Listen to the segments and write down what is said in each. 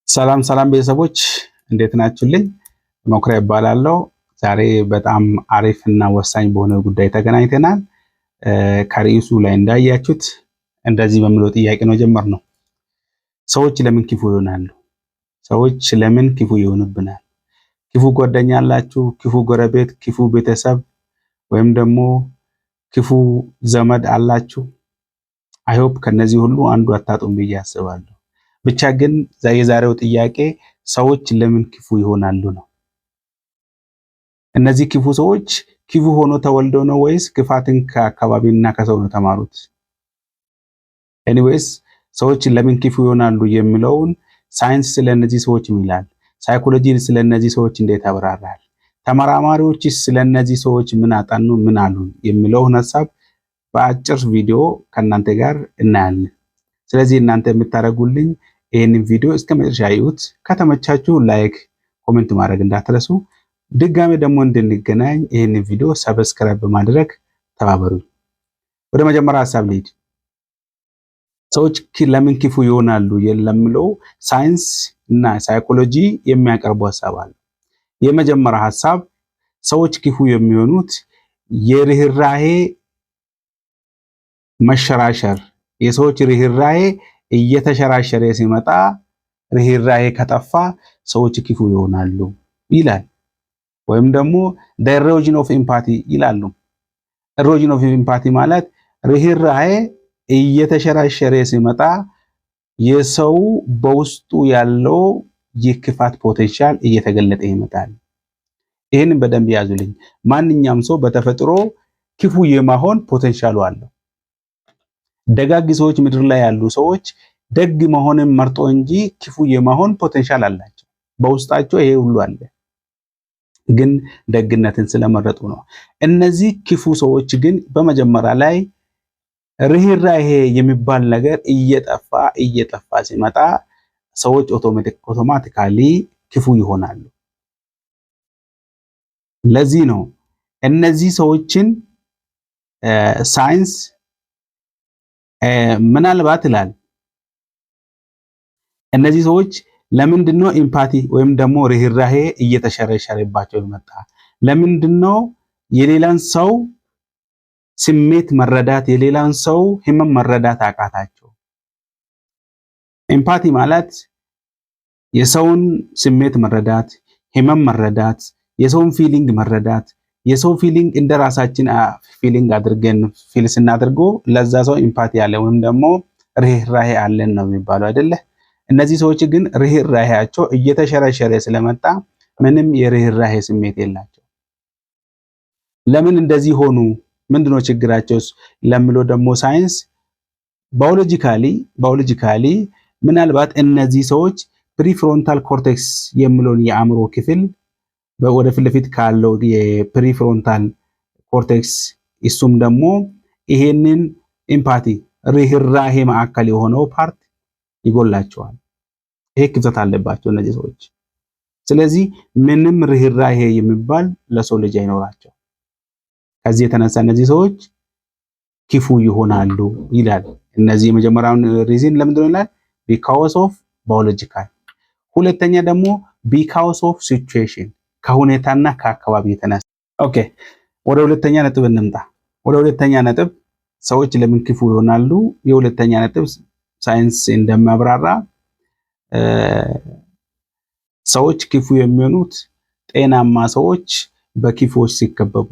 ሰላም ሰላም ቤተሰቦች፣ እንዴት ናችሁልኝ? መኩሪያ እባላለሁ። ዛሬ በጣም አሪፍ እና ወሳኝ በሆነ ጉዳይ ተገናኝተናል። ከርዕሱ ላይ እንዳያችሁት እንደዚህ በሚለው ጥያቄ ነው የጀመርነው። ሰዎች ለምን ክፉ ይሆናሉ? ሰዎች ለምን ክፉ ይሆኑብናል? ክፉ ጓደኛ አላችሁ? ክፉ ጎረቤት፣ ክፉ ቤተሰብ ወይም ደግሞ ክፉ ዘመድ አላችሁ? I hope ከነዚህ ሁሉ አንዱ አታጡም ብዬ አስባለሁ። ብቻ ግን የዛሬው ጥያቄ ሰዎች ለምን ክፉ ይሆናሉ ነው። እነዚህ ክፉ ሰዎች ክፉ ሆኖ ተወልደው ነው ወይስ ክፋትን ከአካባቢና ከሰው ነው ተማሩት? Anyways፣ ሰዎች ለምን ክፉ ይሆናሉ የሚለውን ሳይንስ ስለ እነዚህ ሰዎች ምን ይላል? Psychology ስለ እነዚህ ሰዎች እንዴት ያብራራል? ተመራማሪዎችስ ስለ እነዚህ ሰዎች ምን አጠኑ፣ ምን አሉ የሚለውን ሀሳብ በአጭር ቪዲዮ ከእናንተ ጋር እናያለን። ስለዚህ እናንተ የምታደርጉልኝ ይህንን ቪዲዮ እስከ መጨረሻ እዩት። ከተመቻችሁ like፣ comment ማድረግ እንዳትረሱ። ድጋሜ ደግሞ እንድንገናኝ ይህንን ቪዲዮ subscribe በማድረግ ተባበሩ። ወደ መጀመሪያ ሀሳብ ልሂድ። ሰዎች ለምን ክፉ ይሆናሉ ለሚለው ሳይንስ እና psychology የሚያቀርቡ ሀሳብ አለ። የመጀመሪያ ሀሳብ ሰዎች ክፉ የሚሆኑት የርህራሄ መሸራሸር፣ የሰዎች ርህራሄ እየተሸራሸረ ሲመጣ፣ ርህራሄ ከጠፋ ሰዎች ክፉ ይሆናሉ ይላል። ወይም ደግሞ erosion of empathy ይላሉ። Erosion of empathy ማለት ርህራሄ እየተሸራሸረ ሲመጣ የሰው በውስጡ ያለው የክፋት potential እየተገለጠ ይመጣል። ይህንን በደንብ ያዙልኝ። ማንኛውም ሰው በተፈጥሮ ክፉ የመሆን potential ኡ አለው። ደጋግ ሰዎች፣ ምድር ላይ ያሉ ሰዎች ደግ መሆንን መርጦ እንጂ ክፉ የመሆን potential አላቸው። በውስጣቸው ይሄ ሁሉ አለ። ግን ደግነትን ስለመረጡ ነው። እነዚህ ክፉ ሰዎች ግን በመጀመሪያ ላይ ርህራሄ የሚባል ነገር እየጠፋ እየጠፋ ሲመጣ ሰዎች automatically ክፉ ይሆናሉ። ለዚህ ነው እነዚህ ሰዎችን ሳይንስ ምናልባት ይላል፣ እነዚህ ሰዎች ለምንድን ነው empathy ወይም ደግሞ ርህራሄ እየተሸረሸረባቸው የመጣ? ለምንድን ነው የሌላን ሰው ስሜት መረዳት፣ የሌላን ሰው ህመም መረዳት አቃታቸው? Empathy ማለት የሰውን ስሜት መረዳት፣ ህመም መረዳት፣ የሰውን feeling መረዳት፣ የሰው feeling እንደ ራሳችን feeling አድርገን feel ስናደርገው ለዛ ሰው empathy አለ ወይም ደግሞ ርህራሄ አለን ነው የሚባለው፣ አይደለ? እነዚህ ሰዎች ግን ርህራሄያቸው እየተሸረሸረ ስለመጣ ምንም የርህራሄ ስሜት የላቸውም። ለምን እንደዚህ ሆኑ? ምንድነው ችግራቸው ለሚለው ደግሞ ሳይንስ biologically ምናልባት እነዚህ ሰዎች prefrontal cortex የሚለውን የአእምሮ ክፍል፣ ወደ ፊት ለፊት ካለው የ prefrontal cortex፣ እሱም ደግሞ ይሄንን empathy ርህራሄ ማዕከል የሆነው part ይጎላቸዋል። ይሄ ክፍተት አለባቸው እነዚህ ሰዎች። ስለዚህ ምንም ርህራሄ የሚባል ለሰው ልጅ አይኖራቸው። ከዚህ የተነሳ እነዚህ ሰዎች ክፉ ይሆናሉ ይላል። እነዚህ የመጀመሪያውን reason ለምንድን ነው ይላል? Because of biological። ሁለተኛ ደግሞ because of situation፣ ከሁኔታና ከአካባቢ የተነሳ። Okay፣ ወደ ሁለተኛ ነጥብ እንምጣ። ወደ ሁለተኛ ነጥብ፣ ሰዎች ለምን ክፉ ይሆናሉ? የሁለተኛ ነጥብ ሳይንስ እንደሚያብራራ ሰዎች ክፉ የሚሆኑት ጤናማ ሰዎች በክፉዎች ሲከበቡ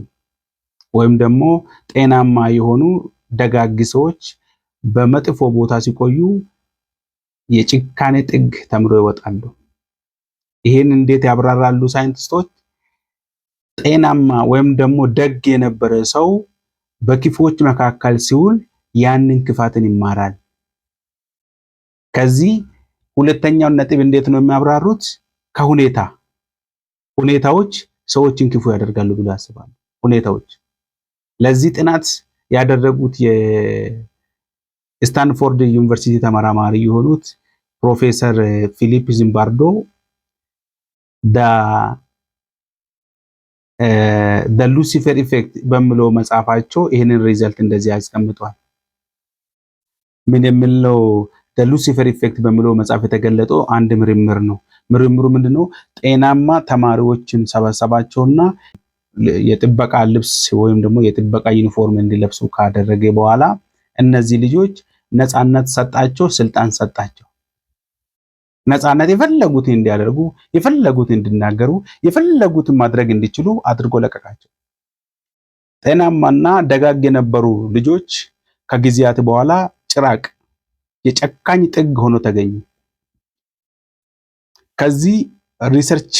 ወይም ደግሞ ጤናማ የሆኑ ደጋግ ሰዎች በመጥፎ ቦታ ሲቆዩ የጭካኔ ጥግ ተምሮ ይወጣሉ። ይህን እንዴት ያብራራሉ ሳይንቲስቶች? ጤናማ ወይም ደግሞ ደግ የነበረ ሰው በክፉዎች መካከል ሲውል ያንን ክፋትን ይማራል። ከዚህ ሁለተኛውን ነጥብ እንዴት ነው የሚያብራሩት? ከሁኔታ፣ ሁኔታዎች ሰዎችን ክፉ ያደርጋሉ ብሎ ያስባሉ። ሁኔታዎች፣ ለዚህ ጥናት ያደረጉት የስታንፎርድ ዩኒቨርሲቲ ተመራማሪ የሆኑት ፕሮፌሰር ፊሊፕ ዚምባርዶ The Lucifer Effect በሚለው መጽሐፋቸው ይህንን result እንደዚህ ያስቀምጧል። ምን የሚል ነው? Lucifer Effect በሚለው መጽሐፍ የተገለጠው አንድ ምርምር ነው። ምርምሩ ምንድነው? ጤናማ ተማሪዎችን ሰበሰባቸውና የጥበቃ ልብስ ወይም ደግሞ የጥበቃ ዩኒፎርም እንዲለብሱ ካደረገ በኋላ እነዚህ ልጆች ነፃነት ሰጣቸው፣ ስልጣን ሰጣቸው። ነፃነት የፈለጉትን እንዲያደርጉ፣ የፈለጉትን እንዲናገሩ፣ የፈለጉትን ማድረግ እንዲችሉ አድርጎ ለቀቃቸው። ጤናማና ደጋግ የነበሩ ልጆች ከጊዜያት በኋላ ጭራቅ፣ የጨካኝ ጥግ ሆኖ ተገኙ። ከዚህ research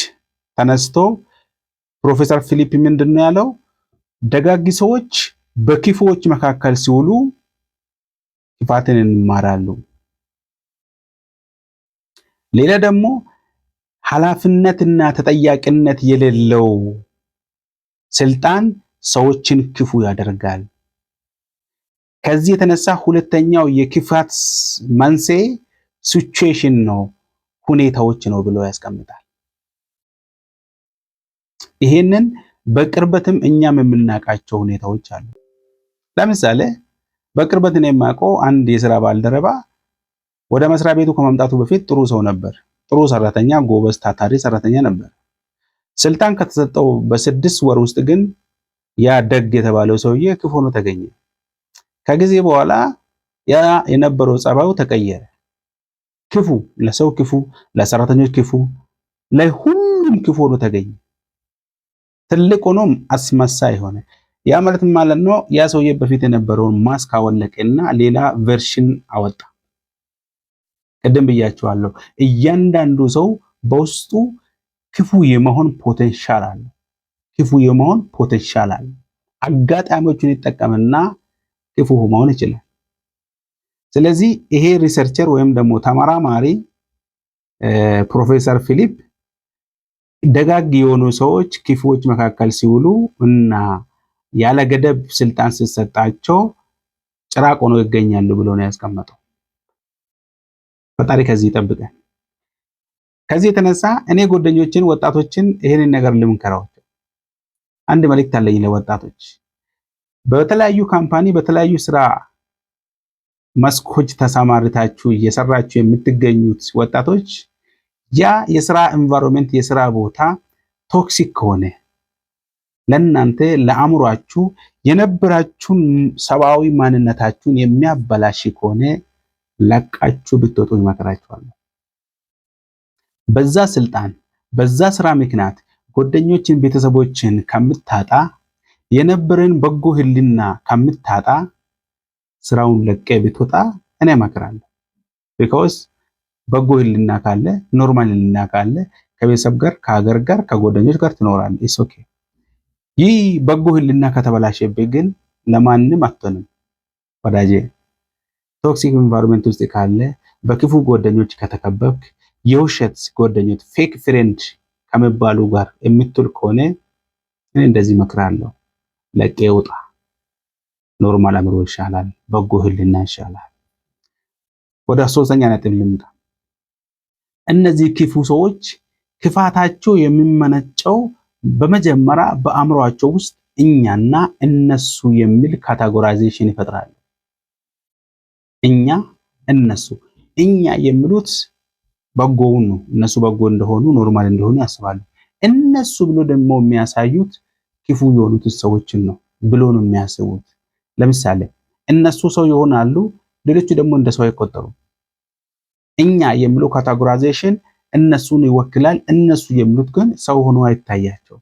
ተነስቶ ፕሮፌሰር ፊሊፕ ምንድን ነው ያለው? ደጋግ ሰዎች በክፉዎች መካከል ሲውሉ ክፋትን ይማራሉ። ሌላ ደግሞ ኃላፊነትና ተጠያቂነት የሌለው ስልጣን ሰዎችን ክፉ ያደርጋል። ከዚህ የተነሳ ሁለተኛው የክፋት መንስኤ situation ነው፣ ሁኔታዎች ነው ብሎ ያስቀምጣል። ይሄንን በቅርበትም እኛም የምናውቃቸው ሁኔታዎች አሉ። ለምሳሌ በቅርበት እኔ የማውቀው አንድ የስራ ባልደረባ ወደ መስሪያ ቤቱ ከመምጣቱ በፊት ጥሩ ሰው ነበር። ጥሩ ሰራተኛ፣ ጎበዝ፣ ታታሪ ሰራተኛ ነበር። ስልጣን ከተሰጠው በ6 ወር ውስጥ ግን ያ ደግ የተባለው ሰውዬ ክፉ ሆኖ ተገኘ። ከጊዜ በኋላ ያ የነበረው ጸባዩ ተቀየረ። ክፉ፣ ለሰው ክፉ፣ ለሰራተኞች ክፉ፣ ለሁሉም ክፉ ሆኖ ተገኘ። ትልቅ ሆኖም አስመሳይ ሆነ። ያ ማለት ምን ማለት ነው? ያ ሰውዬ በፊት የነበረውን ማስክ አወለቀና ሌላ version አወጣ። ቅድም ብያችኋለሁ። እያንዳንዱ ሰው በውስጡ ክፉ የመሆን potential አለ። ክፉ የመሆን potential አለ። አጋጣሚዎችን ይጠቀምና ክፉ መሆን ይችላል። ስለዚህ ይሄ researcher ወይም ደግሞ ተመራማሪ ፕሮፌሰር ፊሊፕ ደጋግ የሆኑ ሰዎች ክፉዎች መካከል ሲውሉ እና ያለ ገደብ ስልጣን ሲሰጣቸው ጭራቅ ሆነው ይገኛሉ ብሎ ነው ያስቀመጠው። ፈጣሪ ከዚህ ይጠብቀን። ከዚህ የተነሳ እኔ ጓደኞችን፣ ወጣቶችን ይሄንን ነገር ልምከራቸው። አንድ መልእክት አለኝ ለወጣቶች። በተለያዩ company፣ በተለያዩ ስራ መስኮች ተሰማርታችሁ እየሰራችሁ የምትገኙት ወጣቶች፣ ያ የስራ environment፣ የስራ ቦታ toxic ከሆነ ለእናንተ ለአእምሯችሁ የነበራችሁን ሰብአዊ ማንነታችሁን የሚያበላሽ ከሆነ ለቃችሁ ብትወጡ እመክራችኋለሁ። በዛ ስልጣን፣ በዛ ስራ ምክንያት ጓደኞችን፣ ቤተሰቦችን ከምታጣ፣ የነበረን በጎ ህሊና ከምታጣ ስራውን ለቀህ ብትወጣ እኔ እመክራለሁ። Because በጎ ህሊና ካለ፣ normal ህሊና ካለ ከቤተሰብ ጋር፣ ከሀገር ጋር፣ ከጓደኞች ጋር ትኖራለህ። It's okay። ይህ በጎ ህሊና ከተበላሸብህ ግን ለማንም አትሆንም ወዳጄ። Toxic environment ውስጥ ካለ፣ በክፉ ጓደኞች ከተከበብክ፣ የውሸት ጓደኞች፣ fake friend ከሚባሉ ጋር የምትውል ከሆነ እኔ እንደዚህ እመክራለሁ፣ ለቀህ ውጣ። Normal አእምሮ ይሻላል፣ በጎ ህሊና ይሻላል። ወደ ሶስተኛ ነጥብ ልምጣ። እነዚህ ክፉ ሰዎች ክፋታቸው የሚመነጨው በመጀመሪያ በአእምሯቸው ውስጥ እኛና እነሱ የሚል categorization ይፈጥራሉ። እኛ፣ እነሱ። እኛ የሚሉት በጎውን ነው። እነሱ በጎ እንደሆኑ፣ normal እንደሆኑ ያስባሉ። እነሱ ብሎ ደግሞ የሚያሳዩት ክፉ የሆኑት ሰዎችን ነው ብሎ ነው የሚያስቡት። ለምሳሌ እነሱ ሰው ይሆናሉ፣ ሌሎቹ ደግሞ እንደ ሰው አይቆጠሩ። እኛ የሚለው categorization እነሱን ይወክላል። እነሱ የሚሉት ግን ሰው ሆኖ አይታያቸው።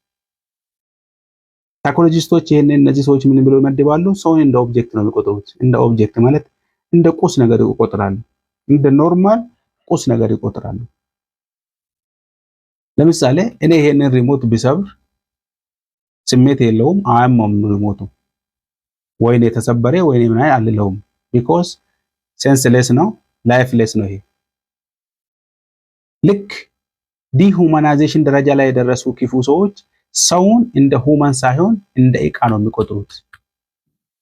ሳይኮሎጂስቶች ይህን እነዚህ ሰዎች ምን ብለው ይመድባሉ? ሰውን እንደ object ነው የሚቆጥሩት። እንደ object ማለት እንደ ቁስ ነገር ይቆጥራሉ። እንደ normal ቁስ ነገር ይቆጥራሉ። ለምሳሌ እኔ ይሄንን remote ብሰብር ስሜት የለውም፣ አያመውም remote ኡ። ወይኔ የተሰበረ፣ ወይኔ ምን አልለውም። Because senseless ነው፣ lifeless ነው ይሄ። ልክ dehumanization ደረጃ ላይ የደረሱ ክፉ ሰዎች ሰውን እንደ human ሳይሆን እንደ ዕቃ ነው የሚቆጥሩት።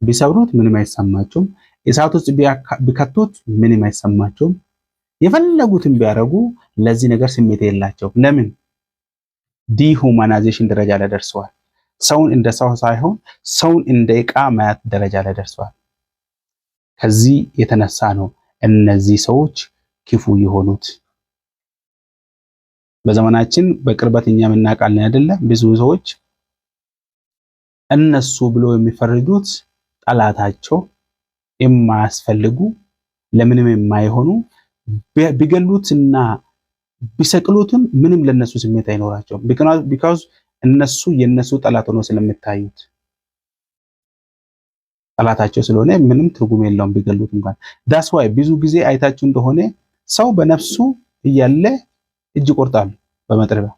ቢሰብሩት ምንም አይሰማቸውም። እሳት ውስጥ ቢከቱት ምንም አይሰማቸውም። የፈለጉትን ቢያደርጉ ለዚህ ነገር ስሜት የላቸውም። ለምን? Dehumanization ደረጃ ላይ ደርሰዋል። ሰውን እንደ ሰው ሳይሆን ሰውን እንደ ዕቃ ማየት ደረጃ ላይ ደርሰዋል። ከዚህ የተነሳ ነው እነዚህ ሰዎች ክፉ የሆኑት። በዘመናችን በቅርበት እኛ የምናውቃለን አይደለ? ብዙ ሰዎች እነሱ ብሎ የሚፈርጁት ጠላታቸው፣ የማያስፈልጉ፣ ለምንም የማይሆኑ፣ ቢገሉትና ቢሰቅሉትም ምንም ለነሱ ስሜት አይኖራቸውም። Because እነሱ የነሱ ጠላት ሆኖ ስለሚታዩት፣ ጠላታቸው ስለሆነ ምንም ትርጉም የለውም ቢገሉት እንኳን። That's why ብዙ ጊዜ አይታችሁ እንደሆነ ሰው በነፍሱ እያለ እጅ ይቆርጣሉ፣ በመጥረቢያ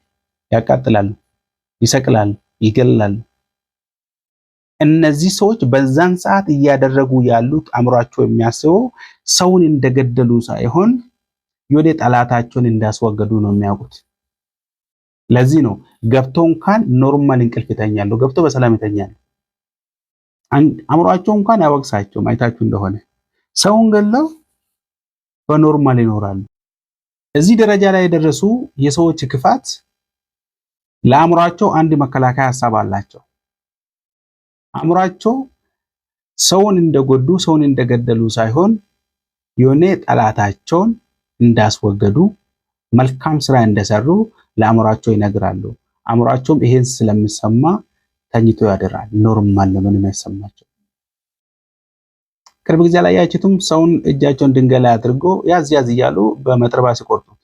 ያቃጥላሉ፣ ይሰቅላሉ፣ ይገላሉ። እነዚህ ሰዎች በዛን ሰዓት እያደረጉ ያሉት አእምሯቸው የሚያስበው ሰውን እንደገደሉ ሳይሆን የወደ ጠላታቸውን እንዳስወገዱ ነው የሚያውቁት። ለዚህ ነው ገብቶ እንኳን normal እንቅልፍ ይተኛሉ፣ ገብቶ በሰላም ይተኛሉ። አእምሯቸው እንኳን አይወቅሳቸውም። አይታችሁ እንደሆነ ሰውን ገለው በ normal ይኖራሉ። እዚህ ደረጃ ላይ የደረሱ የሰዎች ክፋት ለአእምሯቸው አንድ መከላከያ ሀሳብ አላቸው። አእምሯቸው ሰውን እንደጎዱ፣ ሰውን እንደገደሉ ሳይሆን የሆነ ጠላታቸውን እንዳስወገዱ፣ መልካም ስራ እንደሰሩ ለአእምሯቸው ይነግራሉ። አእምሯቸውም ይሄን ስለሚሰማ ተኝቶ ያድራል። Normal ነው፣ ምንም አይሰማቸው። ቅርብ ጊዜ ላይ ያችቱም ሰውን እጃቸውን ድንጋይ ላይ አድርጎ ያዝ ያዝ እያሉ በመጥረቢያ ሲቆርጡት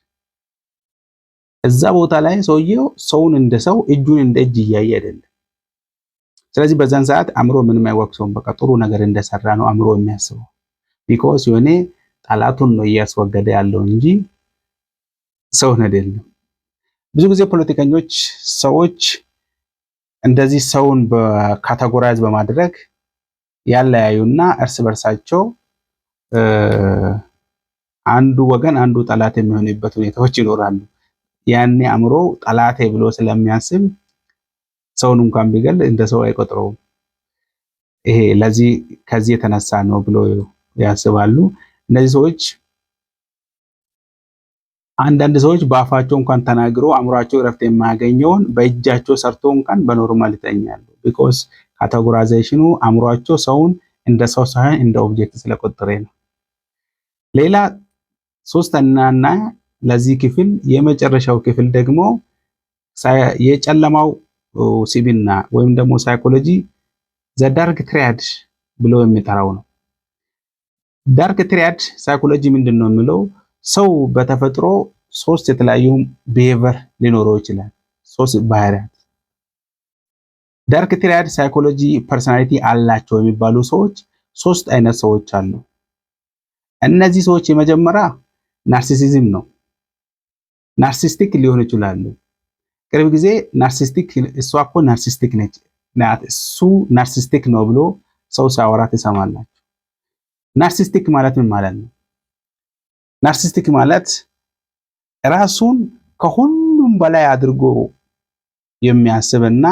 እዛ ቦታ ላይ ሰውየው ሰውን እንደ ሰው፣ እጁን እንደ እጅ እያየ አይደለም። ስለዚህ በዛን ሰዓት አእምሮ ምንም አይወቅሰውም። በቃ ጥሩ ነገር እንደሰራ ነው አእምሮ የሚያስበው። Because የሆነ ጠላቱን ነው እያስወገደ ያለው እንጂ ሰውን አይደለም። ብዙ ጊዜ ፖለቲከኞች ሰዎች እንደዚህ ሰውን በ categorize በማድረግ ያለያዩና እርስ በርሳቸው አንዱ ወገን አንዱ ጠላት የሚሆንበት ሁኔታዎች ይኖራሉ። ያኔ አእምሮ ጠላቴ ብሎ ስለሚያስብ ሰውን እንኳን ቢገል እንደ ሰው አይቆጥረውም። ይሄ ለዚህ ከዚህ የተነሳ ነው ብሎ ያስባሉ። እነዚህ ሰዎች፣ አንዳንድ ሰዎች በአፋቸው እንኳን ተናግሮ አእምሯቸው እረፍት የማያገኘውን በእጃቸው ሰርቶ እንኳን በ normal ይተኛሉ። Because categorization ኑ አእምሯቸው ሰውን እንደ ሰው ሳይሆን እንደ object ስለቆጠረ ነው። ሌላ ሶስተኛና ለዚህ ክፍል የመጨረሻው ክፍል ደግሞ የጨለማው ስብዕና ወይም ደግሞ psychology the dark triad ብሎ የሚጠራው ነው። Dark triad psychology ምንድን ነው የሚለው? ሰው በተፈጥሮ ሶስት የተለያዩ behavior ሊኖረው ይችላል። ሶስት ባህሪያት። Dark triad psychology personality አላቸው የሚባሉ ሰዎች ሶስት አይነት ሰዎች አሉ። እነዚህ ሰዎች የመጀመሪያ narcissism ነው። Narcissistic ሊሆኑ ይችላሉ። ቅርብ ጊዜ narcissistic፣ እሷ እኮ narcissistic ነች፣ እሱ narcissistic ነው ብሎ ሰው ሲያወራ ትሰማላችሁ። Narcissistic ማለት ምን ማለት ነው? Narcissistic ማለት ራሱን ከሁሉም በላይ አድርጎ የሚያስብና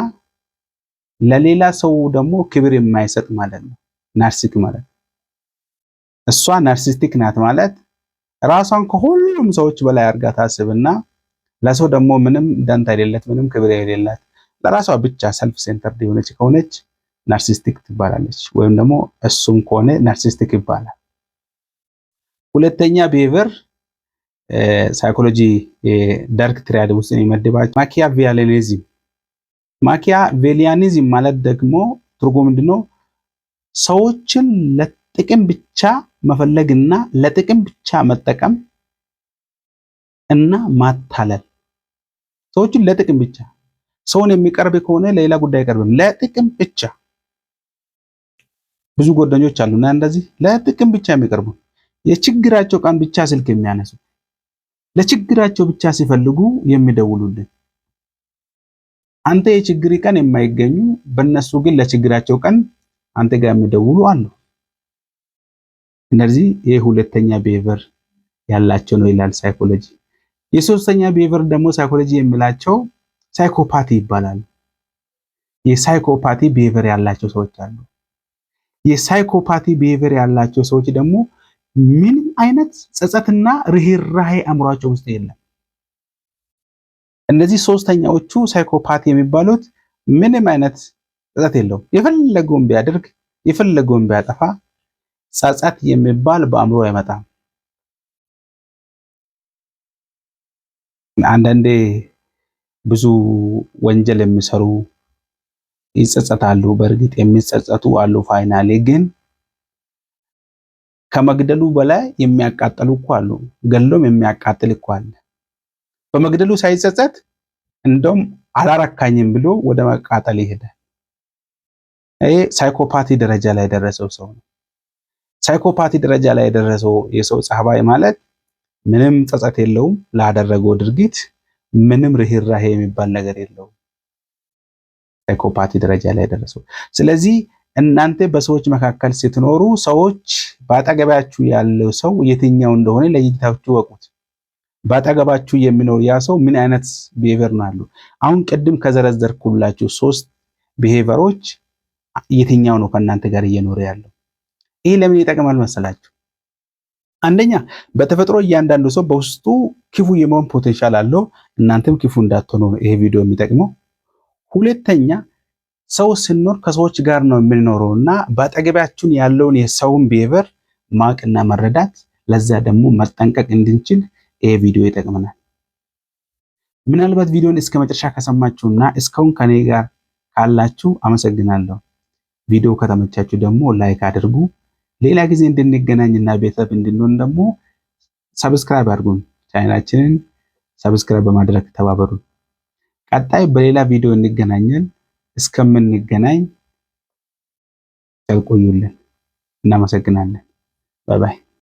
ለሌላ ሰው ደግሞ ክብር የማይሰጥ ማለት ነው። Narcissistic ማለት፣ እሷ narcissistic ናት ማለት ራሷን ከሁሉም ሰዎች በላይ አድርጋ ታስብና ለሰው ደግሞ ምንም ደንታ የሌላት፣ ምንም ክብር የሌላት፣ ለራሷ ብቻ self centered የሆነች ከሆነች narcissistic ትባላለች። ወይም ደግሞ እሱም ከሆነ narcissistic ይባላል። ሁለተኛ behavior psychology dark triad ውስጥ የሚመድባቸው Machiavellianism። Machiavellianism ማለት ደግሞ ትርጉም ምንድነው? ሰዎችን ለጥቅም ብቻ መፈለግና ለጥቅም ብቻ መጠቀም እና ማታለል። ሰዎችን ለጥቅም ብቻ፣ ሰውን የሚቀርብ ከሆነ ለሌላ ጉዳይ አይቀርብም፣ ለጥቅም ብቻ። ብዙ ጓደኞች አሉና እንደዚህ ለጥቅም ብቻ የሚቀርቡ፣ የችግራቸው ቀን ብቻ ስልክ የሚያነሱ፣ ለችግራቸው ብቻ ሲፈልጉ የሚደውሉልን፣ አንተ የችግር ቀን የማይገኙ፣ በእነሱ ግን ለችግራቸው ቀን አንተ ጋር የሚደውሉ አሉ። እነዚህ የሁለተኛ behavior ያላቸው ነው ይላል psychology። የሶስተኛ behavior ደግሞ psychology የሚላቸው psychopathy ይባላል። የ psychopathy behavior ያላቸው ሰዎች አሉ። የ psychopathy behavior ያላቸው ሰዎች ደግሞ ምንም አይነት ጸጸትና ርህራሄ አእምሯቸው ውስጥ የለም። እነዚህ ሶስተኛዎቹ psychopathy የሚባሉት ምንም አይነት ጸጸት የለውም። የፈለገውን ቢያደርግ፣ የፈለገውን ቢያጠፋ ጸጸት የሚባል በአእምሮ አይመጣም። አንዳንዴ ብዙ ወንጀል የሚሰሩ ይጸጸታሉ። በእርግጥ የሚጸጸቱ አሉ። Finally ግን ከመግደሉ በላይ የሚያቃጥሉ እኮ አሉ። ገሎም የሚያቃጥል እኮ አለ። በመግደሉ ሳይጸጸት እንደውም አላረካኝም ብሎ ወደ መቃጠል ይሄዳል። ይሄ psychopathy ደረጃ ላይ የደረሰው ሰው ነው። Psychopathy ደረጃ ላይ የደረሰው የሰው ጸባይ ማለት ምንም ጸጸት የለውም፣ ላደረገው ድርጊት ምንም ርህራሄ የሚባል ነገር የለውም። Psychopathy ደረጃ ላይ የደረሰው። ስለዚህ እናንተ በሰዎች መካከል ስትኖሩ ሰዎች በአጠገባችሁ ያለው ሰው የትኛው እንደሆነ ለይታችሁ እወቁት። በአጠገባችሁ የሚኖር ያ ሰው ምን አይነት behavior ነው ያለው? አሁን ቅድም ከዘረዘርኩላችሁ ሶስት behavior ኦች የትኛው ነው ከእናንተ ጋር እየኖረ ያለው? ይህ ለምን ይጠቅማል መሰላችሁ? አንደኛ፣ በተፈጥሮ እያንዳንዱ ሰው በውስጡ ክፉ የመሆን potential አለው። እናንተም ክፉ እንዳትሆኑ ነው ይሄ ቪዲዮ የሚጠቅመው። ሁለተኛ፣ ሰው ስንኖር ከሰዎች ጋር ነው የምንኖረው እና በአጠገባችን ያለውን የሰውን behavior ማወቅና መረዳት፣ ለዛ ደግሞ መጠንቀቅ እንድንችል ይሄ ቪዲዮ ይጠቅመናል። ምናልባት ቪዲዮን እስከ መጨረሻ ከሰማችሁና እስካሁን ከኔ ጋር ካላችሁ አመሰግናለሁ። ቪዲዮ ከተመቻችሁ ደግሞ like አድርጉ። ሌላ ጊዜ እንድንገናኝና ቤተሰብ እንድንሆን ደግሞ subscribe አድርጉን። ቻናላችንን subscribe በማድረግ ተባበሩን። ቀጣይ በሌላ ቪዲዮ እንገናኛለን። እስከምንገናኝ ቸር ቆዩልን። እናመሰግናለን። Bye bye።